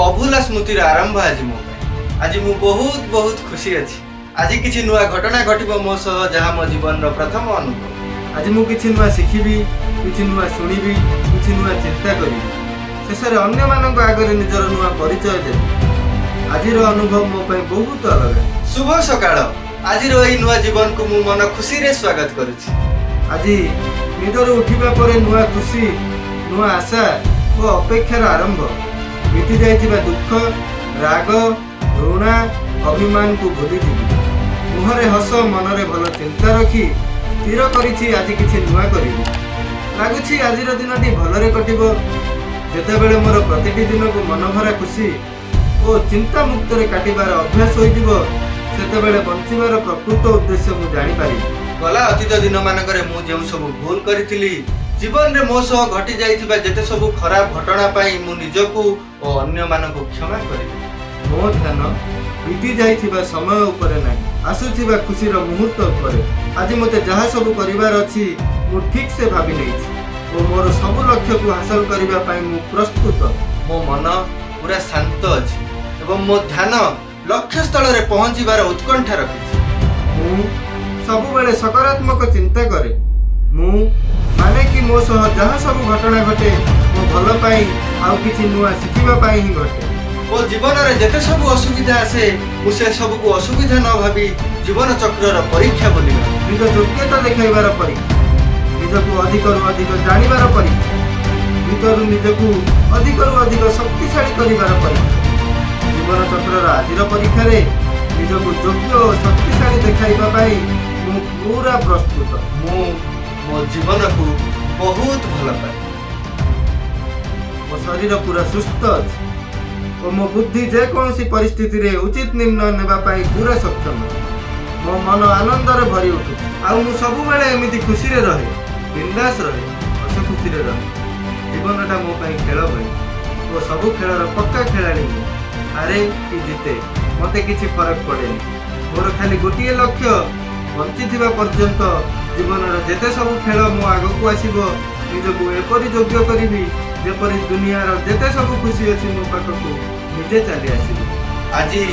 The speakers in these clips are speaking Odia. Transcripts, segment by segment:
ଅଭୁଲା ସ୍ମୃତିର ଆରମ୍ଭ ଆଜି ମୋ ପାଇଁ। ଆଜି ମୁଁ ବହୁତ ବହୁତ ଖୁସି ଅଛି। ଆଜି କିଛି ନୂଆ ଘଟଣା ଘଟିବ ମୋ ସହ, ଯାହା ମୋ ଜୀବନର ପ୍ରଥମ ଅନୁଭବ। ଆଜି ମୁଁ କିଛି ନୂଆ ଶିଖିବି, କିଛି ନୂଆ ଶୁଣିବି, କିଛି ନୂଆ ଚିନ୍ତା କରିବି। ଶେଷରେ ଅନ୍ୟମାନଙ୍କ ଆଗରେ ନିଜର ନୂଆ ପରିଚୟ ଦେବି। ଆଜିର ଅନୁଭବ ମୋ ପାଇଁ ବହୁତ ଅଲଗା। ଶୁଭ ସକାଳ। ଆଜିର ଏଇ ନୂଆ ଜୀବନକୁ ମୁଁ ମନ ଖୁସିରେ ସ୍ୱାଗତ କରୁଛି। ଆଜି ନିଦରୁ ଉଠିବା ପରେ ନୂଆ ଖୁସି, ନୂଆ ଆଶା ଓ ଅପେକ୍ଷାର ଆରମ୍ଭ। ବିତି ଯାଇଥିବା ଦୁଃଖ, ରାଗ, ଘୃଣା, ଅଭିମାନକୁ ଭୁଲିଯିବି। ମୁହଁରେ ହସ, ମନରେ ଭଲ ଚିନ୍ତା ରଖି ସ୍ଥିର କରିଛି, ଆଜି କିଛି ନୂଆ କରିବି। ଲାଗୁଛି ଆଜିର ଦିନଟି ଭଲରେ କଟିବ। ଯେତେବେଳେ ମୋର ପ୍ରତିଟି ଦିନକୁ ମନଭରା ଖୁସି ଓ ଚିନ୍ତାମୁକ୍ତରେ କାଟିବାର ଅଭ୍ୟାସ ହୋଇଯିବ, ସେତେବେଳେ ବଞ୍ଚିବାର ପ୍ରକୃତ ଉଦ୍ଦେଶ୍ୟ ମୁଁ ଜାଣିପାରିବି। ଗଲା ଅତୀତ ଦିନମାନଙ୍କରେ ମୁଁ ଯେଉଁ ସବୁ ଭୁଲ କରିଥିଲି, ଜୀବନରେ ମୋ ସହ ଘଟି ଯାଇଥିବା ଯେତେ ସବୁ ଖରାପ ଘଟଣା ପାଇଁ ମୁଁ ନିଜକୁ ଓ ଅନ୍ୟମାନଙ୍କୁ କ୍ଷମା କରିବି। ମୋ ଧ୍ୟାନ ବିତି ଯାଇଥିବା ସମୟ ଉପରେ ନାହିଁ, ଆସୁଥିବା ଖୁସିର ମୁହୂର୍ତ୍ତ ଉପରେ। ଆଜି ମୋତେ ଯାହା ସବୁ କରିବାର ଅଛି, ମୁଁ ଠିକ୍ ସେ ଭାବି ନେଇଛି ଓ ମୋର ସବୁ ଲକ୍ଷ୍ୟକୁ ହାସଲ କରିବା ପାଇଁ ମୁଁ ପ୍ରସ୍ତୁତ। ମୋ ମନ ପୁରା ଶାନ୍ତ ଅଛି ଏବଂ ମୋ ଧ୍ୟାନ ଲକ୍ଷ୍ୟସ୍ଥଳରେ ପହଞ୍ଚିବାର ଉତ୍କଣ୍ଠା ରଖିଛି। ମୁଁ ସବୁବେଳେ ସକାରାତ୍ମକ ଚିନ୍ତା କରେ। ମୁଁ ମାନେ କି ମୋ ସହ ଯାହା ସବୁ ଘଟଣା ଘଟେ, ମୋ ଭଲ ପାଇଁ ଆଉ କିଛି ନୂଆ ଶିଖିବା ପାଇଁ ହିଁ ଘଟେ। ମୋ ଜୀବନରେ ଯେତେ ସବୁ ଅସୁବିଧା ଆସେ, ମୁଁ ସେ ସବୁକୁ ଅସୁବିଧା ନ ଭାବି ଜୀବନ ଚକ୍ରର ପରୀକ୍ଷା ବୋଲି ଭାବେ। ନିଜ ଯୋଗ୍ୟତା ଦେଖାଇବାର ପରୀକ୍ଷା, ନିଜକୁ ଅଧିକରୁ ଅଧିକ ଜାଣିବାର ପରୀକ୍ଷା, ଭିତରୁ ନିଜକୁ ଅଧିକରୁ ଅଧିକ ଶକ୍ତିଶାଳୀ କରିବାର ପରୀକ୍ଷା। ଜୀବନ ଚକ୍ରର ଆଜିର ପରୀକ୍ଷାରେ ନିଜକୁ ଯୋଗ୍ୟ ଓ ଶକ୍ତିଶାଳୀ ଦେଖାଇବା ପାଇଁ ମୁଁ ପୁରା ପ୍ରସ୍ତୁତ। ମୁଁ ମୋ ଜୀବନକୁ ବହୁତ ଭଲ ପାଏ। ମୋ ଶରୀର ପୁରା ସୁସ୍ଥ ଅଛି ଓ ମୋ ବୁଦ୍ଧି ଯେକୌଣସି ପରିସ୍ଥିତିରେ ଉଚିତ ନିର୍ଣ୍ଣୟ ନେବା ପାଇଁ ପୁରା ସକ୍ଷମ। ମୋ ମନ ଆନନ୍ଦରେ ଭରି ଉଠୁଛି ଆଉ ମୁଁ ସବୁବେଳେ ଏମିତି ଖୁସିରେ ରହେ, ବିନ୍ଦାସ ରହେ, ହସ ଖୁସିରେ ରହେ। ଜୀବନଟା ମୋ ପାଇଁ ଖେଳ ଭଳି ଓ ସବୁ ଖେଳର ପକ୍କା ଖେଳାଳି ମୁଁ। ହାରେ କି ଜିତେ, ମୋତେ କିଛି ଫରକ ପଡ଼େନି। ମୋର ଖାଲି ଗୋଟିଏ ଲକ୍ଷ୍ୟ, ବଞ୍ଚିଥିବା ପର୍ଯ୍ୟନ୍ତ ଜୀବନର ଯେତେ ସବୁ ଖେଳ ମୋ ଆଗକୁ ଆସିବ, ନିଜକୁ ଏପରି ଯୋଗ୍ୟ କରିବି ଯେପରି ଦୁନିଆର ଯେତେ ସବୁ ଖୁସି ଅଛି, ମୋ ପାଖକୁ ନିଜେ ଚାଲି ଆସିବ। ଆଜି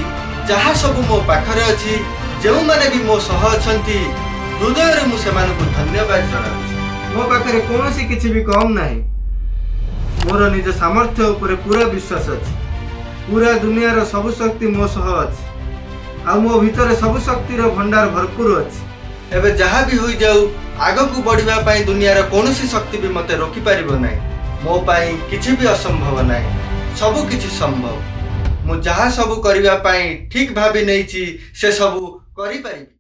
ଯାହା ସବୁ ମୋ ପାଖରେ ଅଛି, ଯେଉଁମାନେ ବି ମୋ ସହ ଅଛନ୍ତି, ହୃଦୟରେ ମୁଁ ସେମାନଙ୍କୁ ଧନ୍ୟବାଦ ଜଣାଉଛି। ମୋ ପାଖରେ କୌଣସି କିଛି ବି କମ୍ ନାହିଁ। ମୋର ନିଜ ସାମର୍ଥ୍ୟ ଉପରେ ପୁରା ବିଶ୍ୱାସ ଅଛି। ପୁରା ଦୁନିଆର ସବୁ ଶକ୍ତି ମୋ ସହ ଅଛି ଆଉ ମୋ ଭିତରେ ସବୁ ଶକ୍ତିର ଭଣ୍ଡାର ଭରପୁର ଅଛି। ଏବେ ଯାହା ବି ହୋଇଯାଉ, ଆଗକୁ ବଢ଼ିବା ପାଇଁ ଦୁନିଆର କୌଣସି ଶକ୍ତି ବି ମୋତେ ରୋକିପାରିବ ନାହିଁ। ମୋ ପାଇଁ କିଛି ବି ଅସମ୍ଭବ ନାହିଁ, ସବୁ କିଛି ସମ୍ଭବ। ମୁଁ ଯାହା ସବୁ କରିବା ପାଇଁ ଠିକ୍ ଭାବି ନେଇଛି, ସେ ସବୁ କରିପାରିବି।